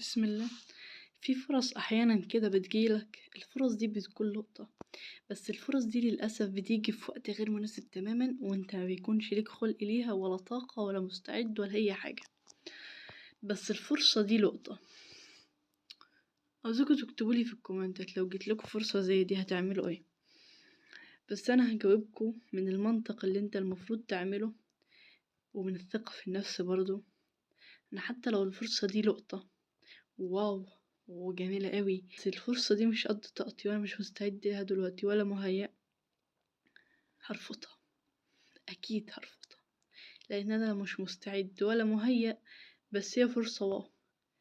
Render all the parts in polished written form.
بسم الله. في فرص أحيانا كده بتجيلك، الفرص دي بتكون لقطة، بس الفرص دي للأسف بتيجي في وقت غير مناسب تماما، وانت ما بيكونش ليك خلق ليها ولا طاقة ولا مستعد ولا أي حاجة، بس الفرصة دي لقطة. عاوزاكوا تكتبولي في الكومنتات لو جيتلكوا فرصة زي دي هتعملوا ايه. بس انا هجاوبكوا من المنطق اللي انت المفروض تعمله، ومن الثقة في النفس برضو، ان حتى لو الفرصة دي لقطة wow وجميلة قوي، بس الفرصة دي مش قد طاقتي وانا مش مستعد ليها دلوقتي ولا مهيأ، هرفضها، اكيد هرفضها، لان انا مش مستعد ولا مهيأ، بس هي فرصة wow.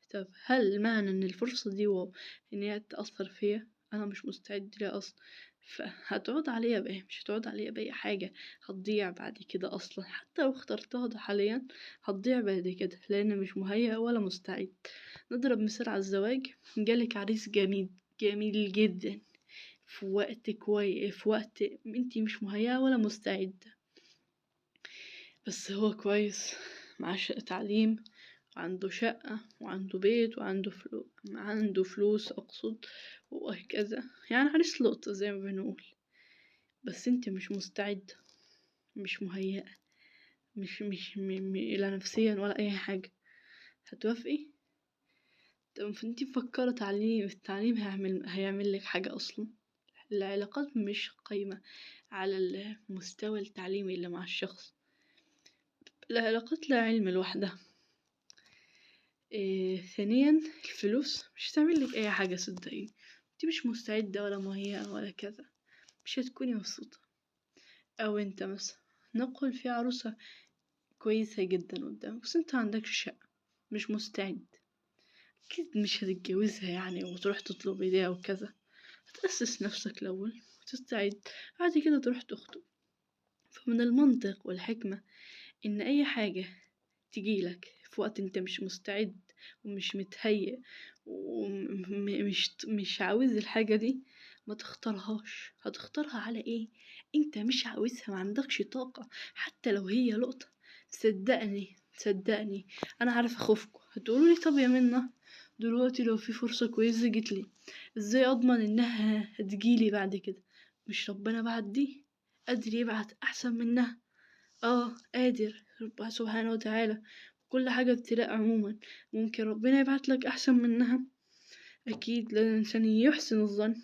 طب هل معنى ان الفرصة دي wow ان هي تأثر فيا؟ انا مش مستعد ليها اصلا، فهتعود عليا بايه؟ مش هتعود عليا باي حاجة، هتضيع بعد كده اصلا، حتى لو اخترتها ده حاليا هتضيع بعد كده لان مش مهيأ ولا مستعد. نضرب مثال على الزواج، جالك عريس جميل جميل جدا في وقت كويس، في وقت انتي مش مهيئة ولا مستعدة، بس هو كويس، معاه تعليم، وعنده شقة وعنده بيت وعنده فلوس، عنده فلوس أقصد، وهكذا، يعني عريس لقطة زي ما بنقول، بس انت مش مستعدة، مش مهيئة، مش مش لا نفسيا ولا أي حاجة، هتوافقي؟ طب انتي مفكرة تعليم، التعليم هيعمل لك حاجة أصلا؟ العلاقات مش قايمة على المستوى التعليمي اللي مع الشخص، العلاقات لا علم لوحدها. ثانيا الفلوس مش هتعمل لك اي حاجة، صدقيني انتي مش مستعدة ولا مهيئة ولا كذا، مش هتكوني مبسوطة. او انت مثلا نقول في عروسة كويسة جدا قدامك، بس انت عندكش شقة، مش مستعد، اكيد مش هتتجوزها يعني وتروح تطلب ايديها وكذا، هتأسس نفسك الاول وتستعد، بعد كده تروح تخطب. فمن المنطق والحكمة ان اي حاجة تجيلك في وقت انت مش مستعد ومش متهيئ ومش مش عاوز الحاجة دي، ما تختارهاش. هتختارها على ايه؟ انت مش عاوزها، ما عندكش طاقة، حتى لو هي لقطة. صدقني صدقني انا عارفة خوفكم، هتقولوا لي طب يا منى دلوقتي لو في فرصة كويسة جتلي ازاي اضمن انها هتجيلي بعد كده؟ مش ربنا بعد دي قادر يبعت احسن منها؟ قادر ربنا سبحانه وتعالى، كل حاجة ابتلاء عموما، ممكن ربنا يبعت لك احسن منها اكيد، لان الانسان يحسن الظن.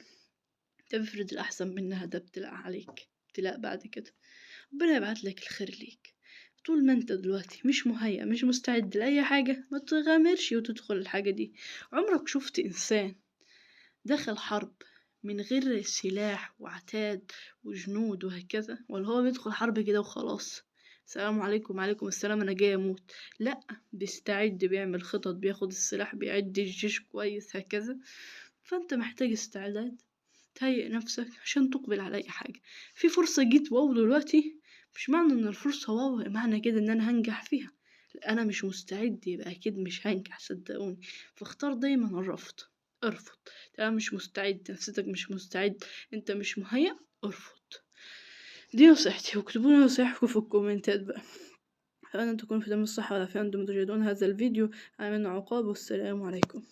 تفرض الاحسن منها ده ابتلاء عليك، ابتلاء بعد كده ربنا يبعت لك الخير ليك. طول ما انت دلوقتي مش مهيأ مش مستعد لأي حاجة، ما تغامرش وتدخل الحاجة دي. عمرك شفت إنسان دخل حرب من غير سلاح وعتاد وجنود وهكذا، ولا هو بيدخل حرب كده وخلاص السلام عليكم وعليكم السلام أنا جاي أموت؟ لا، بيستعد، بيعمل خطط، بياخد السلاح، بيعد الجيش كويس هكذا. فأنت محتاج استعداد، تهيئ نفسك عشان تقبل على أي حاجة. في فرصة جيت wow دلوقتي، مش معنى إن الفرصة wow معنى كده إن أنا هنجح فيها، لا أنا مش مستعد يبقى أكيد مش هنجح، صدقوني. فاختار دايما الرفض، ارفض. أنا مش مستعد، نفسيتك مش مستعد، أنت مش مهيأ، ارفض. دي نصيحتي، واكتبوا لي نصايحكم في الكومنتات بقى. أتمنى أن تكونوا في تمام الصحة والعافية وأنتم تشاهدون هذا الفيديو. أنا منى عقاب، والسلام عليكم.